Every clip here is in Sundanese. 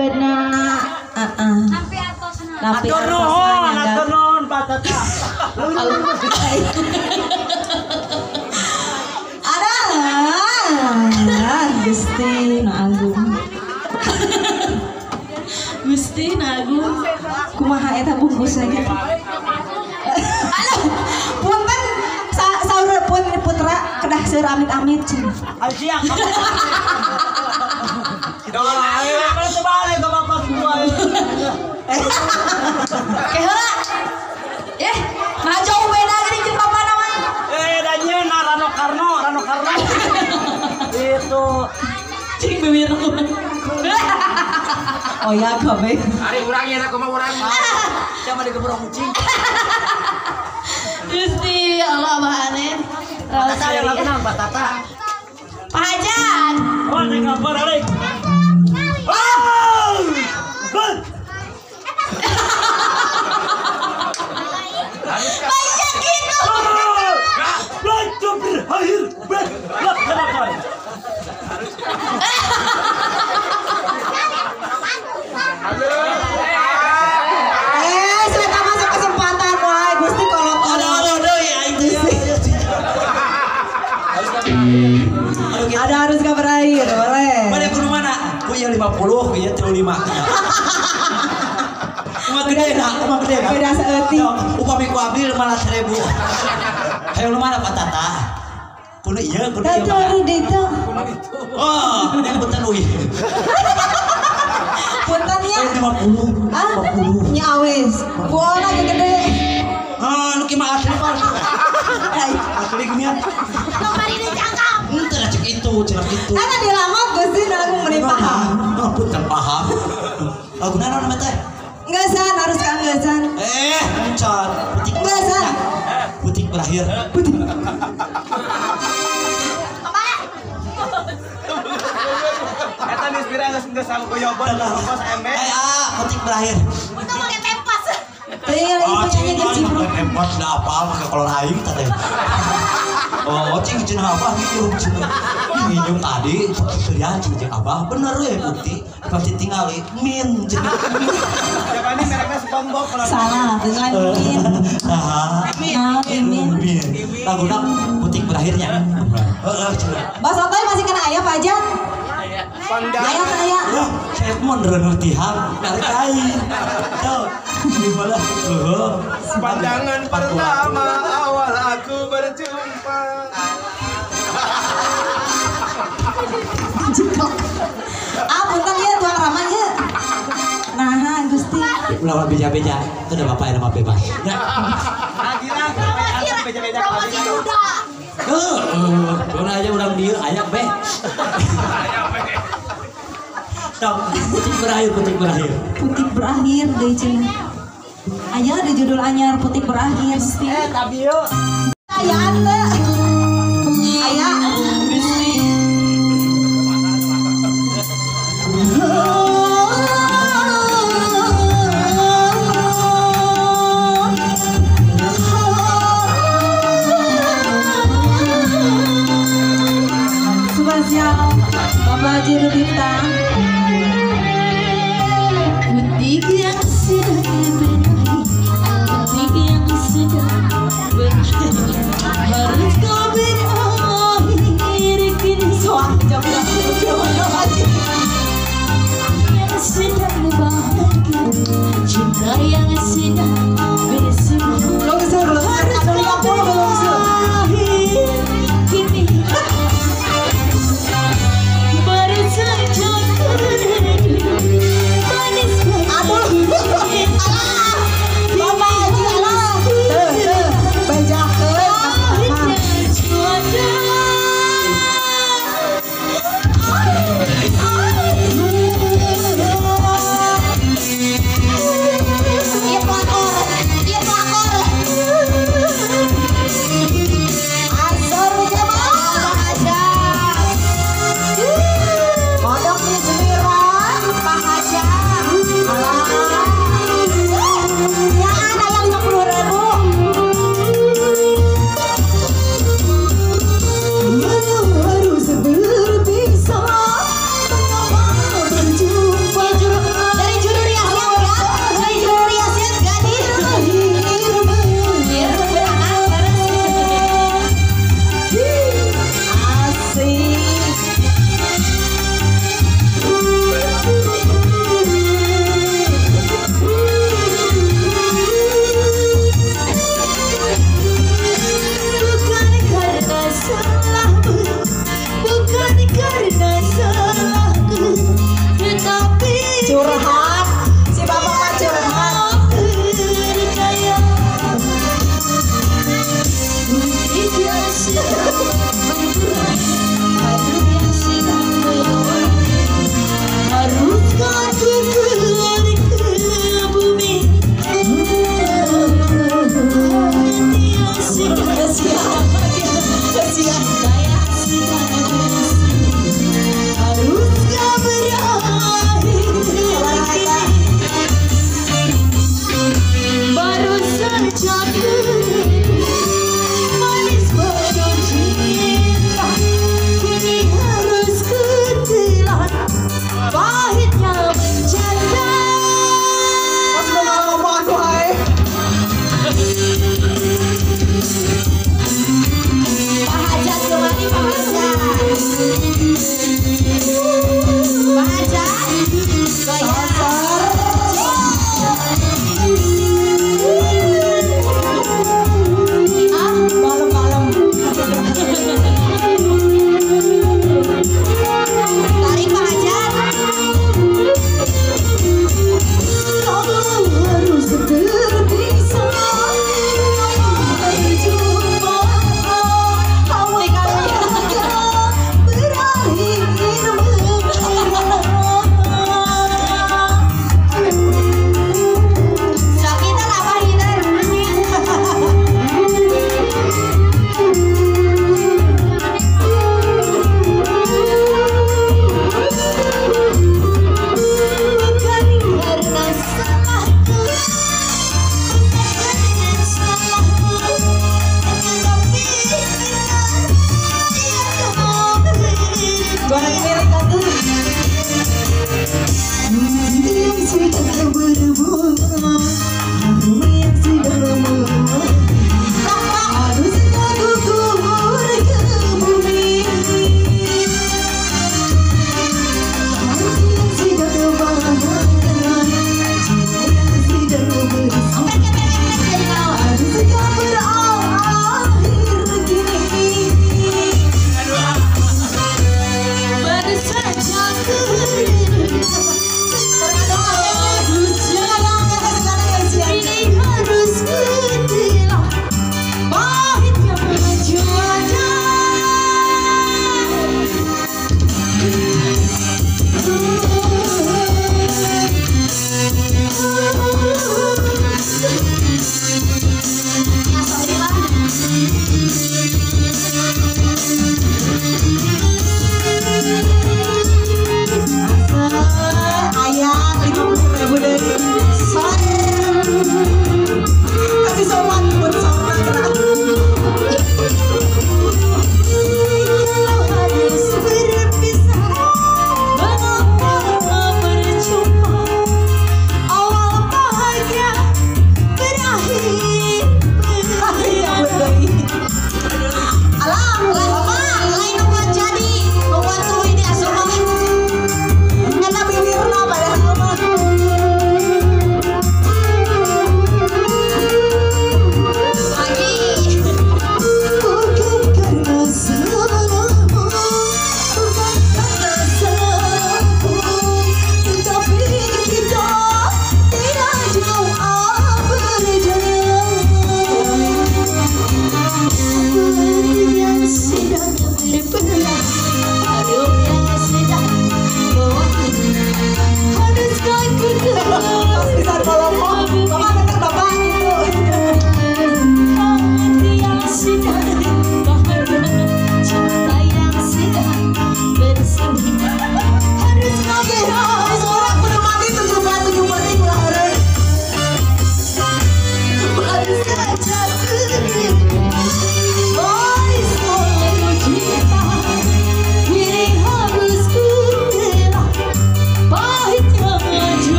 Jogetna. Heeh. Nampi artosna. Nampi Atur nuhun, artosna. Atur nuhun Pak Tata. Ada. Gusti na agung. Gusti na agung. Kumaha eta bungkusna gitu. Aduh, punten saur pun putra kedah seur amit-amit cenah. Ayo siang. Ayo, kalau terbalik ke bapak gua. Ke heula. Eh, nah jauh beda geuning jeung bapana mah. Eh, da nyieun Rano Karno, Rano Karno. Itu. Cing bibir aku. Oh ya kabeh. Ari urang nya kumaha urang. Siapa digebrok kucing? Gusti Allah bahane. Tata yang lagu naon Pak Tata? Pak Hajan. Oh, ning kabar alik. Oh! Gol. Banyak gitu. Belajar berakhir. Laksanakan. Saya masuk kesempatan wae Gusti kolot. Aduh ya itu. Ada harus gak berakhir, boleh. Mana kudu mana? Ku ieu 50, ku ieu 35. Kumaha gede na, kumaha gede na. Beda saeutik. Upami ku abdi 15.000. Hayo nu mana Pak Tata? Kudu ieu, kudu ieu. Tata ditu. Oh, ini punten euy. Punten ya. 50. Ah, nya awis. Bola gede. Ah, nu kieu mah asli Pak. Asli geunya. Kamari dicangkap. Henteu cek itu, cek itu. Ana dilamot Gusti na aku meni paham. Oh, punten paham. Laguna naon mah teh? Enggak harus kan enggak. Eh, encan. Putik enggak. Putik berakhir. Putik. Eta geus pira geus geus sagoyobon bos embe. Eh, ah, putik berakhir. Untung make tempas. Teh ieu nyanyi geus cipruk. Tempas da apal make kolor aing teh. Oh, cing cenah abah gitu cenah. Nginjem tadi serian cing abah bener we bukti pasti tingali min cenah. Japani merekna SpongeBob kalau salah dengan min. Nah, min. Laguna putik berakhirnya. Heeh cenah. Bas Otoy masih kena aya Pak Jan? Aya aya. Wah, saya mun reuneuh tihang narik aing. Tuh, gimana? Heeh. Pandangan pertama awal aku berjumpa. Ah, punten ieu tuang ramah ieu. Nah, Gusti. Ulah beja-beja, itu udah bapak yang nama bebas. Ya. Beja-beja. Promosi duda. Heeh, uh, aja urang dieu ayak beh. Sok, putik berakhir, putik berakhir. Putik berakhir deui cenah. Aya di judul anyar putik berakhir. Eh, tapi yuk. Aya ante. Aya. Gusti. Spesial Bapak Haji Rubita. Putik yang sudah berakhir, putik yang sudah berakhir, haruskah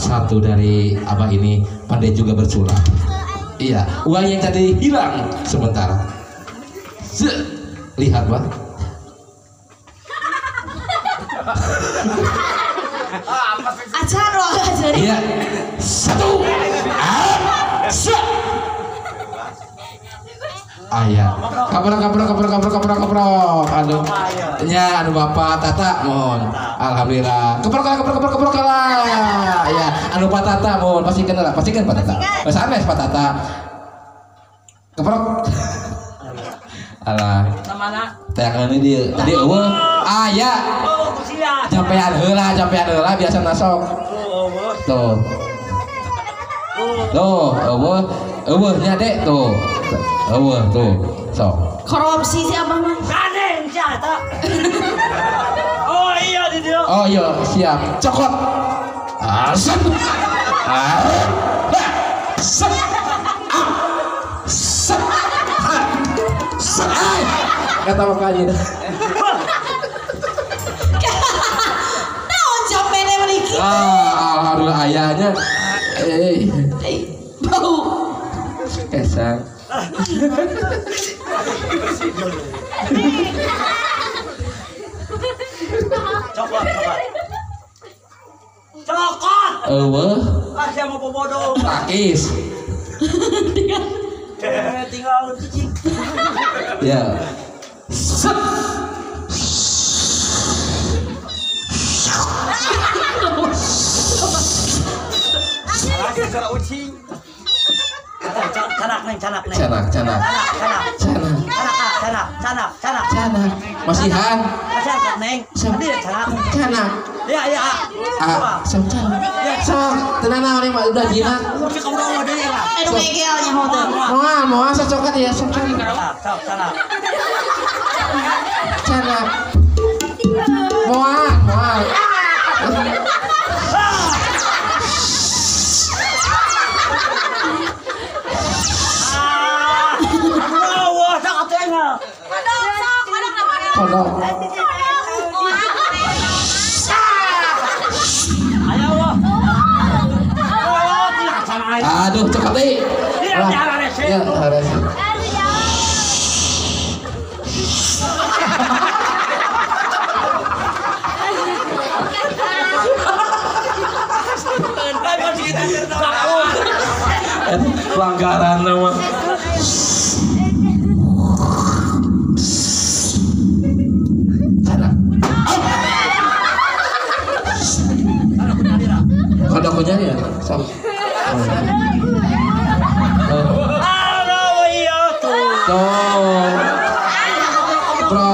satu dari abah ini pandai juga bersulap. Iya, uang yang tadi hilang sementara. Lihat, Pak. Ajar loh, ajar. Iya. 1. Ayah. Kaprok. Aduh. Nya anu Bapak Tata mohon. Alhamdulillah. Keprok lah. Ya, anu Pak Tata mohon pastikan lah, pastikan Pak Tata. Sanes Pak Tata. Keprok. Alah. Teangan ini dia. Tadi eueuh. Aya. Jampean heula biasa nasok. Tuh. Tuh, eueuh nya Dek tuh. Eueuh tuh. Sok. Korupsi si abah mah. Gandeng sia eta. Oh iya di dieu. Oh iya, siap. Cokot. Asep. Asep. Asep. Asep. Kata makanya. Naon jampene meuni kitu. Ah, alhamdulillah ayahnya. Bau. Esang. Cokot. Cokot. Eueuh. Ah, sia mau bodoh. Takis. Tinggal cicing. Ya. Set. Alah, ucing. Canak neng, canak neng. Canak, canak. Canak, canak. Canak, canak, canak. Masihan. Masihan neng. Tadi canak. Canak. Ya, ya. Ah, sok canak. Sok, tenang naon mah udah jinak. Cek urang mah deui lah. Anu megel nya hotel. Moal, moal sok cokat ya, sok canak. Sok canak. Canak. Moal, moal. Kodok. Aduh, cepat deh. Ya, harus. Pelanggaran nama. Kodok nyari ya, sok. Tuh. Bro,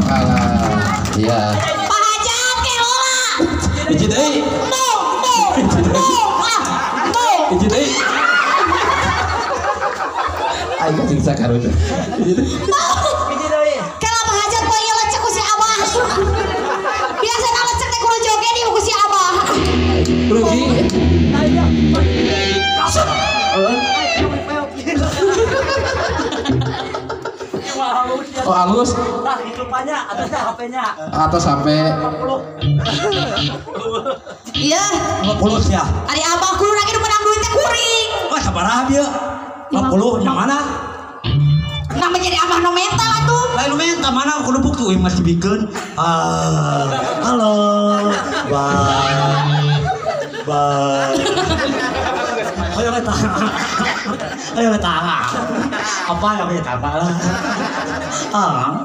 kalah. Iya. Pak Hajat kelola. Hiji deui. No, no. No, Hiji deui. Aing cing sakaruna. Hiji deui. Hiji deui. Kela Pak Hajat poe ieu lecek ku si Abah. Biasa lecek teh kudu joget ieu ku si Abah. Rugi. Oh halus. Nah, itu banyak atasnya HP-nya. Atas HP. 50. Iya. 50 ya. Ari abah kudu lagi nu menang duit teh kuring. Wah, sabaraha ieu? 50 yang mana? Nah menjadi abah nu mental atuh. Lain nu mental mana kudu bukti euy masih bikeun. Ah, halo. Bye. Bye. Ayo kita. Ayo kita. Apa yang kita apa lah? Ah.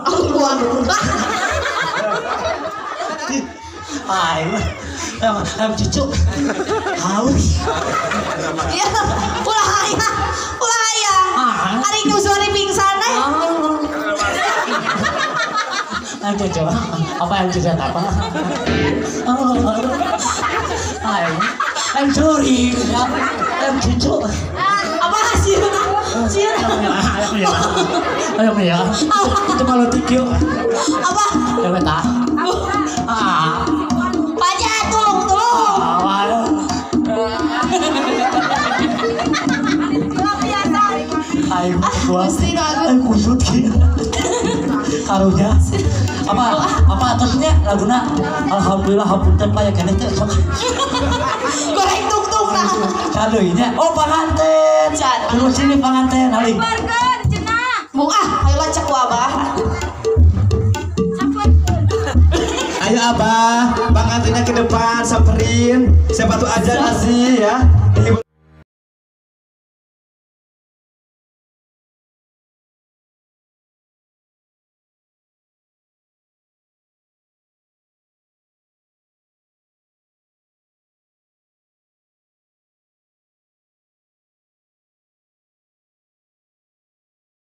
Ayo. Ayo cucu. Haus. Iya, ulah aya. Ulah aya. Ari nyusuri pingsan eh. Ayo cucu. Apa yang cucu apa? Ayo. I'm sorry. I'm cucu. Apa hasilnya? Sieun. Ayo ya. Itu malu tikyo. Apa? Ya beta. Ah. Paja tolong tolong. Ayo, Gusti nu agung. Kusut kieu. Karunya. Apa apa atasnya laguna alhamdulillah hapunten Pak ya keneh teh sok. Goreng tung-tung nah. Caleuy nya. Oh panganten. Terus sini panganten haling. Samperkeun cenah. Mung ah, ayo lah cek ku abah. Ayo Abah, pangantinnya ke depan samperin. Siapa tuh aja nasi ya.